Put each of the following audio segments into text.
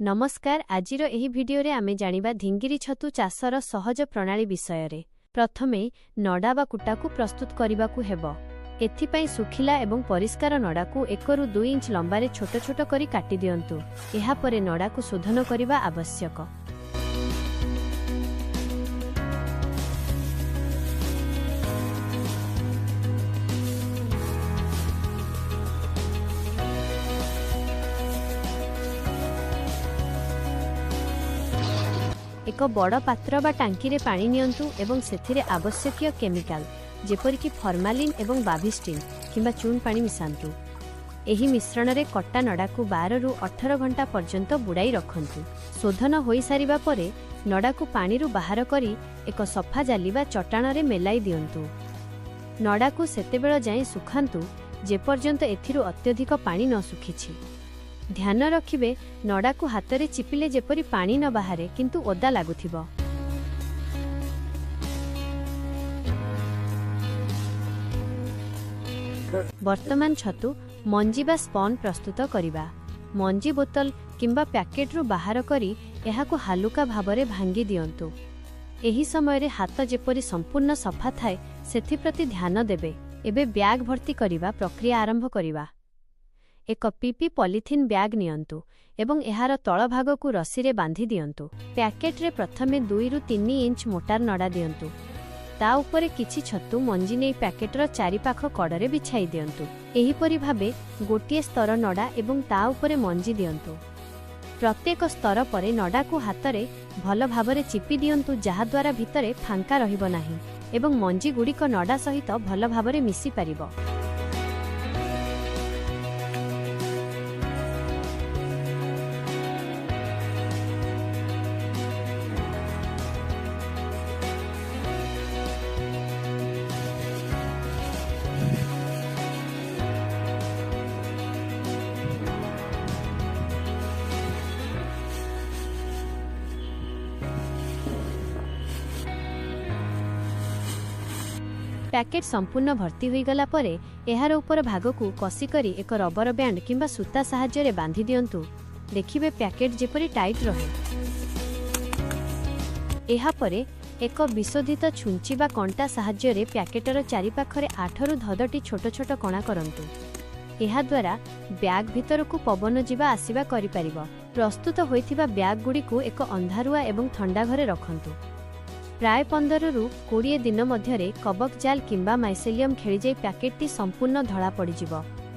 ନମସ୍କାର, ଆଜିର ଏହି ଭିଡିଓରେ ଆମେ ଜାଣିବା ଧିଙ୍ଗିରି ଛତୁ ଚାଷର ସହଜ ପ୍ରଣାଳୀ ବିଷୟରେ। ପ୍ରଥମେ ନଡ଼ା ବା କୁଟାକୁ ପ୍ରସ୍ତୁତ କରିବାକୁ ହେବ। ଏଥିପାଇଁ ଶୁଖିଲା ଏବଂ ପରିଷ୍କାର ନଡ଼ାକୁ 1ରୁ 2 ଇଞ୍ଚ ଲମ୍ବାରେ ଛୋଟ ଛୋଟ କରି କାଟି ଦିଅନ୍ତୁ। ଏହାପରେ ନଡ଼ାକୁ ଶୋଧନ କରିବା ଆବଶ୍ୟକ। ଏକ ବଡ଼ ପାତ୍ର ବା ଟାଙ୍କିରେ ପାଣି ନିଅନ୍ତୁ ଏବଂ ସେଥିରେ ଆବଶ୍ୟକୀୟ କେମିକାଲ, ଯେପରିକି ଫର୍ମାଲିନ୍ ଏବଂ ବାଭିଷ୍ଟିନ୍ କିମ୍ବା ଚୁନ ପାଣି ମିଶାନ୍ତୁ। ଏହି ମିଶ୍ରଣରେ କଟା ନଡ଼ାକୁ 12ରୁ 18 ଘଣ୍ଟା ପର୍ଯ୍ୟନ୍ତ ବୁଡ଼ାଇ ରଖନ୍ତୁ। ଶୋଧନ ହୋଇସାରିବା ପରେ ନଡ଼ାକୁ ପାଣିରୁ ବାହାର କରି ଏକ ସଫା ଜାଲି ବା ଚଟାଣରେ ମେଲାଇ ଦିଅନ୍ତୁ। ନଡ଼ାକୁ ସେତେବେଳ ଯାଏଁ ଶୁଖାନ୍ତୁ, ଯେପର୍ଯ୍ୟନ୍ତ ଏଥିରୁ ଅତ୍ୟଧିକ ପାଣି ନ ଶୁଖିଛି। ଧ୍ୟାନ ରଖିବେ, ନଡ଼ାକୁ ହାତରେ ଚିପିଲେ ଯେପରି ପାଣି ନ ବାହାରେ, କିନ୍ତୁ ଓଦା ଲାଗୁଥିବ। ବର୍ତ୍ତମାନ ଛତୁ ମଞ୍ଜି ବା ସ୍ପନ୍ ପ୍ରସ୍ତୁତ କରିବା। ମଞ୍ଜି ବୋତଲ କିମ୍ବା ପ୍ୟାକେଟରୁ ବାହାର କରି ଏହାକୁ ହାଲୁକା ଭାବରେ ଭାଙ୍ଗି ଦିଅନ୍ତୁ। ଏହି ସମୟରେ ହାତ ଯେପରି ସମ୍ପୂର୍ଣ୍ଣ ସଫା ଥାଏ, ସେଥିପ୍ରତି ଧ୍ୟାନ ଦେବେ। ଏବେ ବ୍ୟାଗ୍ ଭର୍ତ୍ତି କରିବା ପ୍ରକ୍ରିୟା ଆରମ୍ଭ କରିବା। ଏକ ପିପି ପଲିଥିନ୍ ବ୍ୟାଗ୍ ନିଅନ୍ତୁ ଏବଂ ଏହାର ତଳ ଭାଗକୁ ରସିରେ ବାନ୍ଧି ଦିଅନ୍ତୁ। ପ୍ୟାକେଟରେ ପ୍ରଥମେ 2ରୁ 3 ଇଞ୍ଚ ମୋଟାର ନଡ଼ା ଦିଅନ୍ତୁ। ତା ଉପରେ କିଛି ଛତୁ ମଞ୍ଜି ନେଇ ପ୍ୟାକେଟର ଚାରିପାଖ କଡ଼ରେ ବିଛାଇ ଦିଅନ୍ତୁ। ଏହିପରି ଭାବେ ଗୋଟିଏ ସ୍ତର ନଡ଼ା ଏବଂ ତା ଉପରେ ମଞ୍ଜି ଦିଅନ୍ତୁ। ପ୍ରତ୍ୟେକ ସ୍ତର ପରେ ନଡ଼ାକୁ ହାତରେ ଭଲ ଭାବରେ ଚିପି ଦିଅନ୍ତୁ, ଯାହାଦ୍ୱାରା ଭିତରେ ଫାଙ୍କା ରହିବ ନାହିଁ ଏବଂ ମଞ୍ଜିଗୁଡ଼ିକ ନଡ଼ା ସହିତ ଭଲ ଭାବରେ ମିଶିପାରିବ। ପ୍ୟାକେଟ୍ ସମ୍ପୂର୍ଣ୍ଣ ଭର୍ତ୍ତି ହୋଇଗଲା ପରେ ଏହାର ଉପର ଭାଗକୁ କଷିକରି ଏକ ରବର ବ୍ୟାଣ୍ଡ କିମ୍ବା ସୂତା ସାହାଯ୍ୟରେ ବାନ୍ଧି ଦିଅନ୍ତୁ। ଦେଖିବେ, ପ୍ୟାକେଟ୍ ଯେପରି ଟାଇଟ୍ ରହେ। ଏହାପରେ ଏକ ବିଶୋଧିତ ଛୁଞ୍ଚି ବା କଣ୍ଟା ସାହାଯ୍ୟରେ ପ୍ୟାକେଟର ଚାରିପାଖରେ 8ରୁ 10ଟି ଛୋଟ ଛୋଟ କଣା କରନ୍ତୁ। ଏହାଦ୍ୱାରା ବ୍ୟାଗ୍ ଭିତରକୁ ପବନ ଯିବା ଆସିବା କରିପାରିବ। ପ୍ରସ୍ତୁତ ହୋଇଥିବା ବ୍ୟାଗ୍ଗୁଡ଼ିକୁ ଏକ ଅନ୍ଧାରୁଆ ଏବଂ ଥଣ୍ଡା ଘରେ ରଖନ୍ତୁ। ପ୍ରାୟ 15ରୁ 20 ଦିନ ମଧ୍ୟରେ କବକ ଜାଲ କିମ୍ବା ମାଇସେଲିୟମ୍ ଖେଳିଯାଇ ପ୍ୟାକେଟଟି ସମ୍ପୂର୍ଣ୍ଣ ଧଳା ପଡ଼ିଯିବ।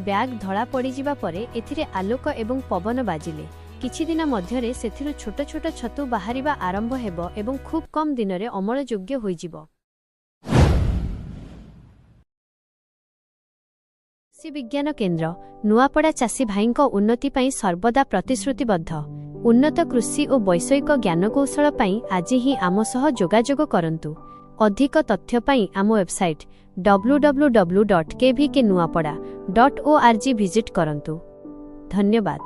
ବ୍ୟାଗ୍ ଧଳା ପଡ଼ିଯିବା ପରେ ଏଥିରେ ଆଲୋକ ଏବଂ ପବନ ବାଜିଲେ କିଛି ଦିନ ମଧ୍ୟରେ ସେଥିରୁ ଛୋଟ ଛୋଟ ଛତୁ ବାହାରିବା ଆରମ୍ଭ ହେବ ଏବଂ ଖୁବ୍ କମ୍ ଦିନରେ ଅମଳଯୋଗ୍ୟ ହୋଇଯିବ। କୃଷି ବିଜ୍ଞାନ କେନ୍ଦ୍ର, ନୂଆପଡ଼ା ଚାଷୀ ଭାଇଙ୍କ ଉନ୍ନତି ପାଇଁ ସର୍ବଦା ପ୍ରତିଶ୍ରୁତିବଦ୍ଧ। ଉନ୍ନତ କୃଷି ଓ ବୈଷୟିକ ଜ୍ଞାନକୌଶଳ ପାଇଁ ଆଜି ହିଁ ଆମ ସହ ଯୋଗାଯୋଗ କରନ୍ତୁ। ଅଧିକ ତଥ୍ୟ ପାଇଁ ଆମ ୱେବସାଇଟ୍ www.kvknuapada.org visit କରନ୍ତୁ। ଧନ୍ୟବାଦ।